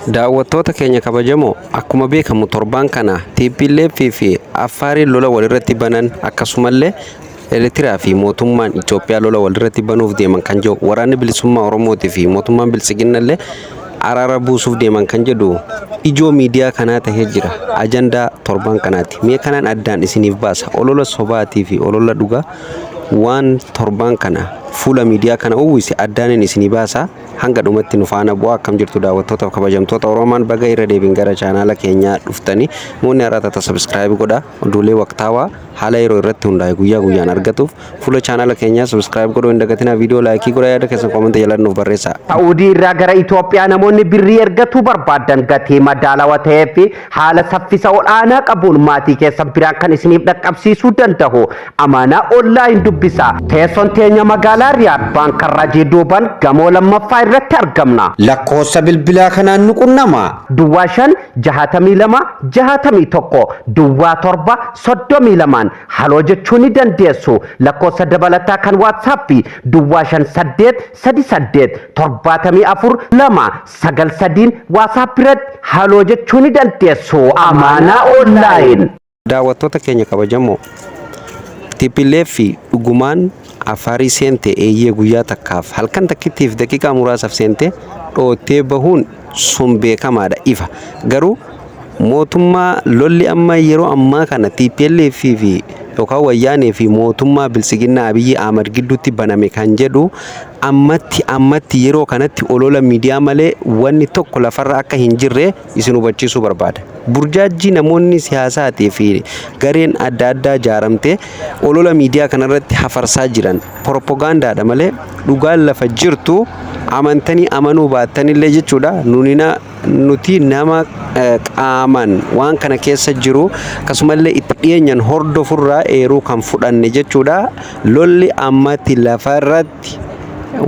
Daawwattoota keenya kabajamoo, akkuma beekamu torbaan kana TPLF fi Affaariin lola walirratti banan, akkasumallee Eertiraa fi mootummaan Itoophiyaa lola walirratti banuuf deeman kan jedhu, waraanni bilisummaa Oromootii fi mootummaan Biltsiginnallee araara buusuuf deeman kan jedhu ijoo miidiyaa kanaa tahee jira. Ajandaa torbaan kanaati. Mee kanaan addaan isiniif baasa. Olola sobaatii fi olola dhugaa waan torbaan kana fuula miidiyaa kana uwwise addaanin isinii baasa. Hanga dhumatti nu faana bu'aa. Akkam jirtu daawwattoota kabajamtoota Oromaan? Baga irra deebiin gara chaanaala keenyaa dhuftanii. Namoonni haaraa taata subscribe godhaa. Oduulee waqtaawaa haala yeroo irratti hundaa'e guyyaa guyyaan argatuuf fuula chaanaala keenyaa subscribe godhuu hin dagatinaa. Viidiyoo like godhaa, yaada keessan comment jalaan nuuf barreessaa. Sa'uudii irraa gara Itoophiyaa namoonni birrii ergatuu barbaadan gatii madaalawaa ta'ee fi haala saffisa ol'aanaa qabuun maatii keessan biraan kan isiniif dhaqqabsiisuu danda'u Amaanaa Online dubbisa. Teessoon teenya magaalaa Riyaad, Baankarrajii duuban, gamoo lammaffaa irratti argamna. Lakkoofsa bilbilaa kanaan nu qunnamaa. 05 62 61 07 32n haloo jechuu ni dandeessu. Lakkoofsa dabalataa kan WhatsApp 05 8 3 8 74 2 9 3n WhatsApp irratti haloo jechuu ni dandeessu. Amaanaa Online. Daawwattoota keenya kabajamoo, TPLF dhugumaan Afaarii seente, eeyyee, guyyaa takkaaf, halkan takkittiif, daqiiqaa muraasaaf seente dhoottee bahuun sun beekamaadha, ifa. Garuu mootummaa lolli amma yeroo ammaa kana TPLF fi yookaan Wayyaanee fi mootummaa Biltsiginnaa Abiyyi Ahmad gidduutti baname kan jedhu ammatti ammatti yeroo kanatti olola miidiyaa malee wanni tokko lafarra akka hin jirre isin hubachiisuu barbaada. Burjaajjii namoonni siyaasaatii fi gareen adda addaa jaaramtee olola miidiyaa kanarratti hafarsaa jiran propagaandaadha malee dhugaan lafa jirtu amantanii amanuu baattanillee jechuudha. Nunina nuti nama qaamaan waan kana keessa jiru, akkasumallee itti dhiyeenyan hordofurraa eeruu kan fudhanne jechuudha. Lolli ammatti lafarratti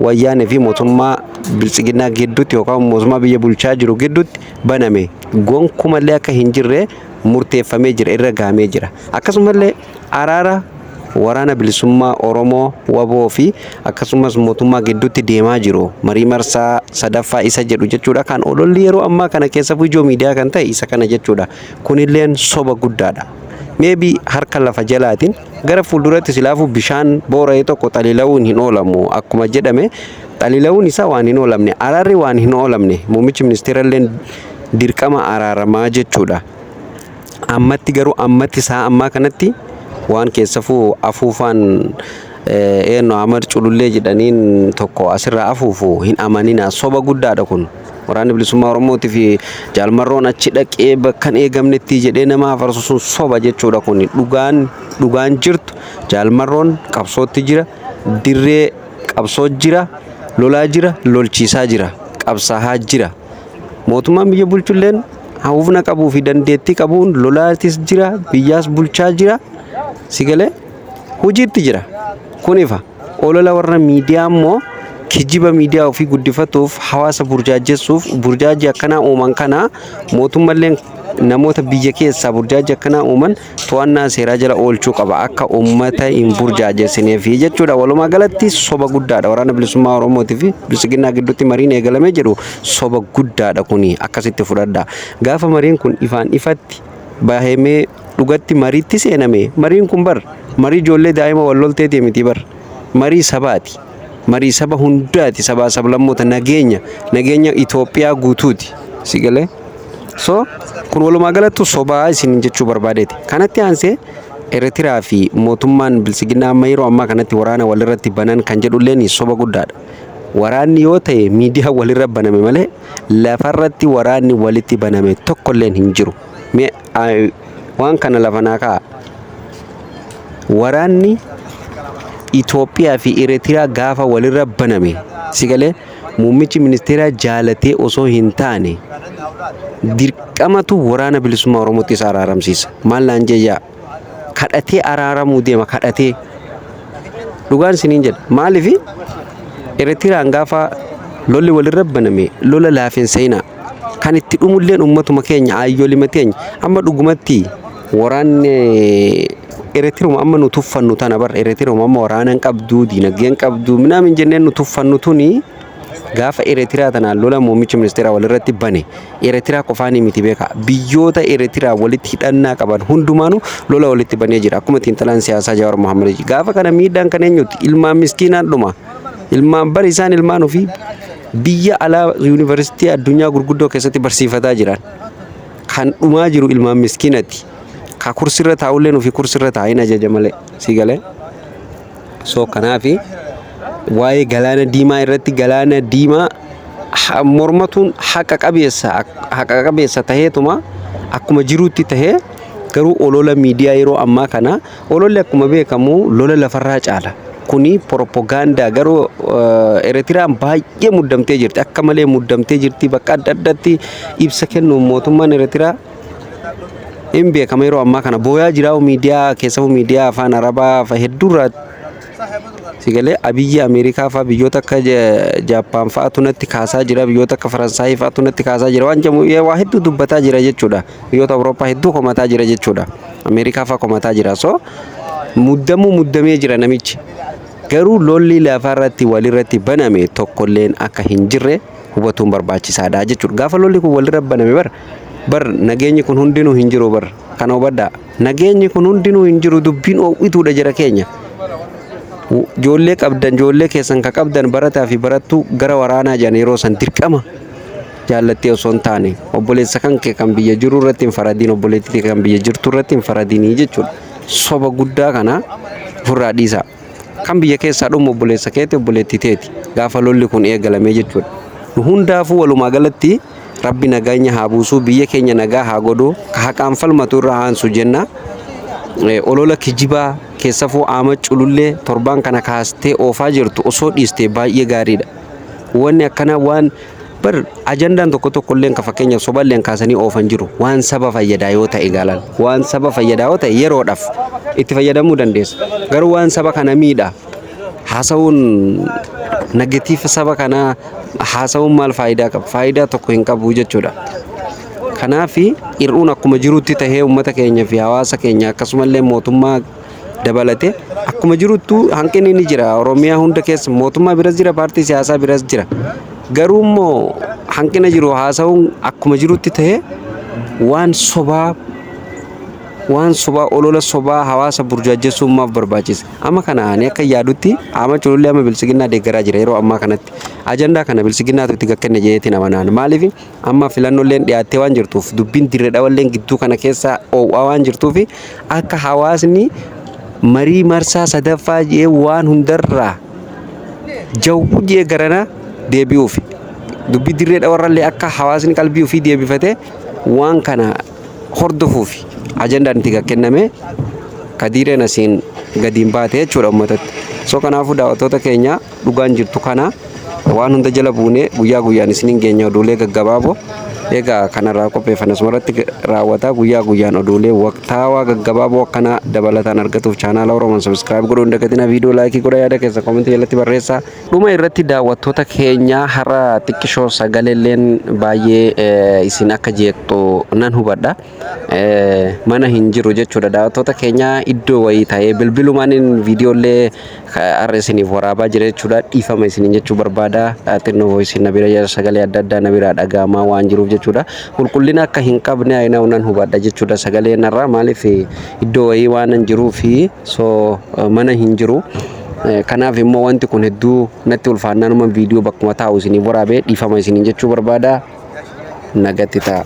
Wayyaanee fi mootummaa Biltsiginnaa gidduutti yookaan mootummaa biyya bulchaa jiru gidduutti baname gonkumallee akka hin jirre murteeffamee jira, irra gahamee jira. Akkasumallee araara Waraana Bilisummaa Oromoo, WBO, fi akkasumas mootummaa gidduutti deemaa jiru, marii marsaa sadaffaa isa jedhu jechuudha. Kan ololli yeroo ammaa kana keessa ijoo miidiyaa kan ta'e isa kana jechuudha. Kunilleen soba guddaadha. Maybe harka lafa jalaatiin gara fuulduratti silaafuu bishaan boora'e tokko xalila'uun hin oolamu akkuma jedhame, xalila'uun isaa waan hin oolamne, araarri waan hin oolamne, muummichi ministeeralleen dirqama araaramaa jechuudha. Ammatti garuu, ammatti isaa ammaa kanatti waan keessafuu afuufaan eenyu Ahmad Culullee jedhaniin tokko asirraa afuufu hin amanina, soba guddaadha kun. Waraanni Bilisummaa Oromootii fi Jaalmarroon achi dhaqee bakka hin eegamnetti jedhee nama hafarsu sun soba jechuudha kun. Dhugaan jirtu Jaalmarroon qabsootti jira, dirree qabsoo jira, lolaa jira, lolchiisaa jira, qabsaa'aa jira. Mootummaan biyya bulchulleen humna qabuu fi dandeettii qabuun lolaatis jira, biyyaas bulchaa jira, si galee hojiitti jira. Kun ifa. Olola warra miidiyaa immoo kijiba miidiyaa ofii guddifatuuf, hawaasa burjaajessuuf burjaajii akkanaa uuman kana, mootummalleen namoota biyya keessaa burjaajii akkanaa uuman to'annaa seeraa jala oolchuu qaba akka uummata hin burjaajessineef jechuudha. Walumaa galatti soba guddaadha. Waraana Bilisummaa Oromootii fi Biltsiginnaa gidduutti mariin eegalamee jedhu soba guddaadha kuni, akkasitti fudhadha. Gaafa mariin kun ifaan ifatti bahemee dhugatti mariitti seename, mariin kun bar marii ijoollee daa'ima wal lolteetii miti bar, marii sabaati. Marii saba hundaati, sabaa sablammoota, nageenya Itoophiyaa guutuuti. Si galee? So kun walumaa galattu sobaa isin jechuu barbaadeeti. Kanatti aansee Eertiraa fi mootummaan Biltsiginnaa amma yeroo ammaa kanatti waraana walirratti banan kan jedhulleen soba guddaadha. Waraanni yoo ta'e miidiyaa walirra baname malee lafarratti waraanni walitti baname tokkolleen hin jiru. Mee waan kana lafa naa kaa'a. Waraanni Itoophiyaa fi Eertiraa gaafa walirra baname, si galee, muummichi ministeeraa jaalatee osoo hin taane dirqamatu Waraana Bilisummaa Oromootti isa araaramsiisa. Maal naan jeeyyaa? Kadhatee araaramuu deema, kadhatee. Dhugaan isiniin jedha. Maaliif? Eertiraan gaafa lolli walirra baname lola laafin seenaa. Kan itti dhumulleen uummatuma keenya, aayyoolima teenya. Amma dhugumatti waraanni Eritiruma amma nu tuffannu tana bar, Eritiruma amma waraana hin qabdu, diinagdee hin qabdu, minaamin jenneen nu tuffannu tuni Gaafa Eertiraa tanaan lola muummicha ministeeraa walirratti bane, Eertiraa qofaanii miti beeka. Biyyoota Eertiraa walitti hidhannaa qaban hundumaanuu lola walitti banee jira. Akkuma xiinxalaan siyaasaa Jawaar Mohaammed. Gaafa kana miidhaan kan eenyuti? Ilmaan miskiinaan dhuma. Ilmaan bar isaan ilmaan ofii biyya alaa yuunivarsiitii addunyaa gurguddoo keessatti barsiifataa jiran. Kan dhumaa jiru ilmaan miskiinati. Ka kursirra taa'ulleen ofii kursirra taa'in ajaja malee. Si galee? So kanaafi waa'ee galaana diimaa irratti, galaana diimaa mormatuun haqa qabeessa taheetuma akkuma jirutti tahee, garuu olola miidiyaa yeroo ammaa kana, ololli akkuma beekamu lola lafarraa caala. Kuni propagaandaa. Garuu Eritiraan baay'ee muddamtee jirti. Akka malee muddamtee jirti. Bakka adda addaatti ibsa kennuun mootummaan Eritiraa hin beekama. Yeroo ammaa kana booyaa jira miidiyaa keessafuu, miidiyaa afaan Arabaa hedduurraa sigalee. Abiyyi Ameerikaa fa'aa, biyyoota akka Jaappaan fa'aatu natti kaasaa jira, biyyoota akka Faransaayii fa'aatu natti kaasaa jira waan jedhamu waa hedduu dubbataa jira jechuudha. Biyyoota Awurooppaa hedduu komataa jira jechuudha. Ameerikaa fa'aa komataa jira. So muddamuu muddamee jira namichi. Garuu lolli lafarratti walirratti baname tokkolleen akka hin jirre hubatuun barbaachisaadha jechuudha. Gaafa lolli kun walirra baname bar nageenyi kun hundinuu hin jiru bar. Kana hubadhaa. Nageenyi kun hundinuu hin jiru, dubbiin oowwituudha jira keenya. Ijoollee qabdan, ijoollee keessan ka qabdan, barataa fi barattuu gara waraanaa jiran yeroo san dirqama jaallattee osoo hin taane, obboleessa kan kee kan biyya jiru irratti hin faradiin, obboleettii kan biyya jirtu irratti hin faradinii jechuudha. Soba guddaa kana ofirraa dhiisaa. Kan biyya keessaa dhumu obboleessa keeti, obboleettii teeti, gaafa lolli kun eegalamee jechuudha. Nu hundaafuu walumaa galatti Rabbi nageenya haa buusuu, biyya keenya nagaa haa godhu, ka haqaan falmatu irra haansu jenna. Olola kijibaa keessafuu aama culullee torbaan kana kaastee oofaa jirtu osoo dhiistee baay'ee gaariidha. Wanni akkanaa waan bar ajandaan tokko tokko illee ka fakkeenyaaf soballeen kaasanii oofan jiru, waan saba fayyadaa yoo ta'e gaalan, waan saba fayyadaa yoo ta'e yeroodhaaf itti fayyadamuu dandeessa. Garuu waan saba kana miidha haasa'uun, negative saba kanaa haasa'uun maal faayidaa qaba? Faayidaa tokko hin qabu jechuudha. Kanaafi hir'uun akkuma jirutti tahee, uummata keenya fi hawaasa keenya akkasumallee mootummaa dabalate akkuma jiruttu hanqinni ni jira. Oromiyaa hunda keessa mootummaa biras jira, paartii siyaasaa biras jira. Garuu immoo hanqina jiru haasa'uun akkuma jirutti tahee, waan sobaa, olola sobaa hawaasa burjaajjessuun maaf barbaachise? Amma kana ani akka yaadutti ama culullee amma bilisiginnaa deeggaraa jira yeroo ammaa kanatti. Ajandaa kana bilisiginnaatu itti gakkenne jeetiin amanaan. Maaliif? Amma filannolleen dhiyaattee waan jirtuuf, dubbiin dirree dhawalleen gidduu kana keessa oowwaa waan jirtuuf, akka hawaasni marii marsaa sadaffaa jee waan hundarraa jawwu jee garana deebi'uuf, dubbii dirree dhawarrallee akka hawaasni qalbii ofii deebifate waan kana hordofuuf ajandaan itti kenname kadiireen asiin gadiin baate jechuudha uummatatti. So kanaafuu daawwattoota keenya, dhugaan jirtu kana waan hunda jala buunee guyyaa guyyaan isiniin geenya oduulee gaggabaaboo. Egaa kanarraa qopheeffanne asumarratti raawwataa. Guyyaa guyyaan oduulee waqtaawaa gaggabaaboo akkana dabalataan argatuuf chaanaala Oromoon subscribe godhuu hin dagatinaa. Viidiyoo like godhaa, yaada keessa koomentii jalatti barreessaa. Dhuma irratti daawwattoota keenya, har'a xiqqishoo sagaleelleen baay'ee isin akka jeeqxu nan hubadha. Mana hin jiru jechuudha daawwattoota keenya, iddoo wayii ta'ee bilbilumaan viidiyoolee har'a isiniif waraabaa jira jechuudha. Dhiifama isiniin jechuu barbaada. Xinnoo isin na bira sagalee adda addaa na biraa dhaga'amaa waan jiruuf jechuudha. Qulqullina akka hin qabne ayina nan hubadha jechuudha sagalee narraa, maaliif iddoo wayii waan hin jiruu fi so mana hin jiru. Kanaaf immoo wanti kun hedduu natti ulfaannaanuma viidiyoo bakkuma taa'u isiniif waraabee dhiifama isiniin jechuu barbaada. Nagatti ta'a.